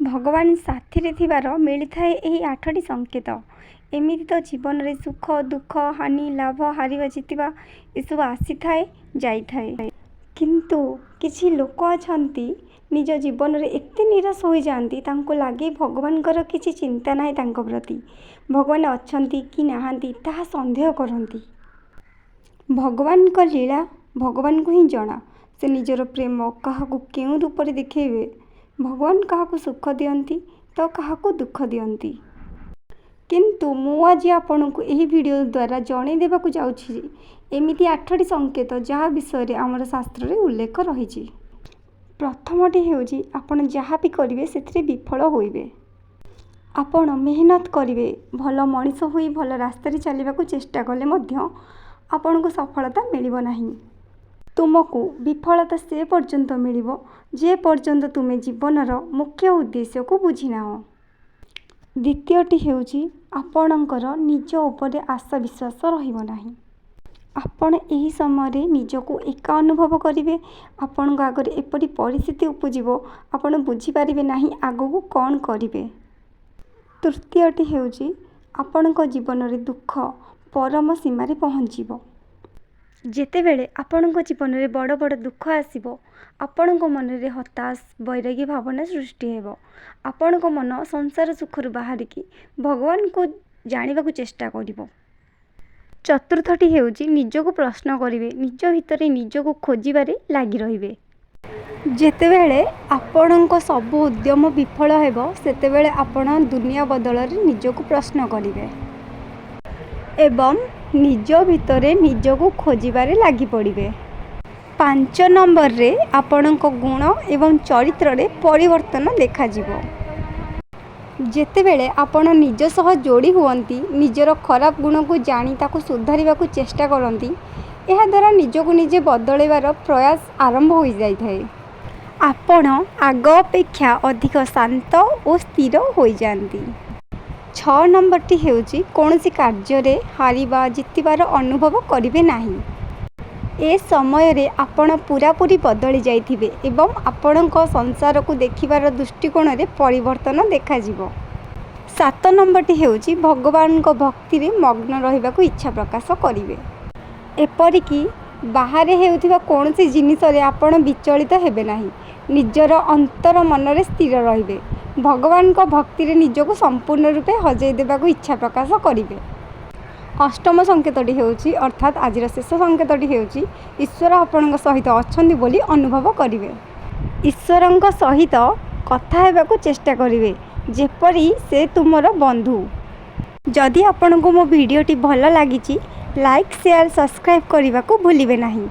ଭଗବାନ ସାଥିରେ ଥିବାର ମିଳିଥାଏ ଏହି ଆଠଟି ସଂକେତ। ଏମିତି ତ ଜୀବନରେ ସୁଖ, ଦୁଃଖ, ହାନି, ଲାଭ, ହାରିବା, ଜିତିବା ଏସବୁ ଆସିଥାଏ, ଯାଇଥାଏ। କିନ୍ତୁ କିଛି ଲୋକ ଅଛନ୍ତି, ନିଜ ଜୀବନରେ ଏତେ ନିରାଶ ହୋଇଯାଆନ୍ତି, ତାଙ୍କୁ ଲାଗେ ଭଗବାନଙ୍କର କିଛି ଚିନ୍ତା ନାହିଁ ତାଙ୍କ ପ୍ରତି। ଭଗବାନ ଅଛନ୍ତି କି ନାହାନ୍ତି, ତାହା ସନ୍ଦେହ କରନ୍ତି। ଭଗବାନଙ୍କ ଲୀଳା ଭଗବାନଙ୍କୁ ହିଁ ଜଣା, ସେ ନିଜର ପ୍ରେମ କାହାକୁ କେଉଁ ରୂପରେ ଦେଖାଇବେ। ଭଗବାନ କାହାକୁ ସୁଖ ଦିଅନ୍ତି ତ କାହାକୁ ଦୁଃଖ ଦିଅନ୍ତି। କିନ୍ତୁ ମୁଁ ଆଜି ଆପଣଙ୍କୁ ଏହି ଭିଡ଼ିଓ ଦ୍ୱାରା ଜଣାଇ ଦେବାକୁ ଯାଉଛି ଏମିତି ଆଠଟି ସଂକେତ, ଯାହା ବିଷୟରେ ଆମର ଶାସ୍ତ୍ରରେ ଉଲ୍ଲେଖ ରହିଛି। ପ୍ରଥମଟି ହେଉଛି, ଆପଣ ଯାହା ବି କରିବେ ସେଥିରେ ବିଫଳ ହୋଇବେ। ଆପଣ ମେହନତ କରିବେ, ଭଲ ମଣିଷ ହୋଇ ଭଲ ରାସ୍ତାରେ ଚାଲିବାକୁ ଚେଷ୍ଟା କଲେ ମଧ୍ୟ ଆପଣଙ୍କୁ ସଫଳତା ମିଳିବ ନାହିଁ। ତୁମକୁ ବିଫଳତା ସେ ପର୍ଯ୍ୟନ୍ତ ମିଳିବ, ଯେ ପର୍ଯ୍ୟନ୍ତ ତୁମେ ଜୀବନର ମୁଖ୍ୟ ଉଦ୍ଦେଶ୍ୟକୁ ବୁଝିନାହଁ। ଦ୍ୱିତୀୟଟି ହେଉଛି, ଆପଣଙ୍କର ନିଜ ଉପରେ ଆଶା ବିଶ୍ୱାସ ରହିବ ନାହିଁ। ଆପଣ ଏହି ସମୟରେ ନିଜକୁ ଏକା ଅନୁଭବ କରିବେ। ଆପଣଙ୍କ ଆଗରେ ଏପରି ପରିସ୍ଥିତି ଉପୁଜିବ, ଆପଣ ବୁଝିପାରିବେ ନାହିଁ ଆଗକୁ କ'ଣ କରିବେ। ତୃତୀୟଟି ହେଉଛି, ଆପଣଙ୍କ ଜୀବନରେ ଦୁଃଖ ପରମ ସୀମାରେ ପହଞ୍ଚିବ। ଯେତେବେଳେ ଆପଣଙ୍କ ଜୀବନରେ ବଡ଼ ବଡ଼ ଦୁଃଖ ଆସିବ, ଆପଣଙ୍କ ମନରେ ହତାଶ, ବୈରାଗ୍ୟ ଭାବନା ସୃଷ୍ଟି ହେବ। ଆପଣଙ୍କ ମନ ସଂସାର ସୁଖରୁ ବାହାରିକି ଭଗବାନଙ୍କୁ ଜାଣିବାକୁ ଚେଷ୍ଟା କରିବ। ଚତୁର୍ଥଟି ହେଉଛି, ନିଜକୁ ପ୍ରଶ୍ନ କରିବେ, ନିଜ ଭିତରେ ନିଜକୁ ଖୋଜିବାରେ ଲାଗି ରହିବେ। ଯେତେବେଳେ ଆପଣଙ୍କ ସବୁ ଉଦ୍ୟମ ବିଫଳ ହେବ, ସେତେବେଳେ ଆପଣ ଦୁନିଆ ବଦଳରେ ନିଜକୁ ପ୍ରଶ୍ନ କରିବେ ଏବଂ ନିଜ ଭିତରେ ନିଜକୁ ଖୋଜିବାରେ ଲାଗିପଡ଼ିବେ। ପାଞ୍ଚ ନମ୍ବରରେ ଆପଣଙ୍କ ଗୁଣ ଏବଂ ଚରିତ୍ରରେ ପରିବର୍ତ୍ତନ ଦେଖାଯିବ। ଯେତେବେଳେ ଆପଣ ନିଜ ସହ ଯୋଡ଼ି ହୁଅନ୍ତି, ନିଜର ଖରାପ ଗୁଣକୁ ଜାଣି ତାକୁ ସୁଧାରିବାକୁ ଚେଷ୍ଟା କରନ୍ତି, ଏହାଦ୍ୱାରା ନିଜକୁ ନିଜେ ବଦଳାଇବାର ପ୍ରୟାସ ଆରମ୍ଭ ହୋଇଯାଇଥାଏ। ଆପଣ ଆଗ ଅପେକ୍ଷା ଅଧିକ ଶାନ୍ତ ଓ ସ୍ଥିର ହୋଇଯାଆନ୍ତି। ଛଅ ନମ୍ବରଟି ହେଉଛି, କୌଣସି କାର୍ଯ୍ୟରେ ହାରିବା ଜିତିବାର ଅନୁଭବ କରିବେ ନାହିଁ। ଏ ସମୟରେ ଆପଣ ପୂରାପୂରି ବଦଳି ଯାଇଥିବେ ଏବଂ ଆପଣଙ୍କ ସଂସାରକୁ ଦେଖିବାର ଦୃଷ୍ଟିକୋଣରେ ପରିବର୍ତ୍ତନ ଦେଖାଯିବ। ସାତ ନମ୍ବରଟି ହେଉଛି, ଭଗବାନଙ୍କ ଭକ୍ତିରେ ମଗ୍ନ ରହିବାକୁ ଇଚ୍ଛା ପ୍ରକାଶ କରିବେ। ଏପରିକି ବାହାରେ ହେଉଥିବା କୌଣସି ଜିନିଷରେ ଆପଣ ବିଚଳିତ ହେବେ ନାହିଁ। ନିଜର ଅନ୍ତର ମନରେ ସ୍ଥିର ରହିବେ। ଭଗବାନଙ୍କ ଭକ୍ତିରେ ନିଜକୁ ସମ୍ପୂର୍ଣ୍ଣ ରୂପେ ହଜାଇ ଦେବାକୁ ଇଚ୍ଛା ପ୍ରକାଶ କରିବେ। ଅଷ୍ଟମ ସଂକେତଟି ହେଉଛି, ଅର୍ଥାତ୍ ଆଜିର ଶେଷ ସଂକେତଟି ହେଉଛି, ଈଶ୍ୱର ଆପଣଙ୍କ ସହିତ ଅଛନ୍ତି ବୋଲି ଅନୁଭବ କରିବେ। ଈଶ୍ୱରଙ୍କ ସହିତ କଥା ହେବାକୁ ଚେଷ୍ଟା କରିବେ, ଯେପରି ସେ ତୁମର ବନ୍ଧୁ। ଯଦି ଆପଣଙ୍କୁ ମୋ ଭିଡ଼ିଓଟି ଭଲ ଲାଗିଛି, ଲାଇକ୍, ସେୟାର, ସବସ୍କ୍ରାଇବ୍ କରିବାକୁ ଭୁଲିବେ ନାହିଁ।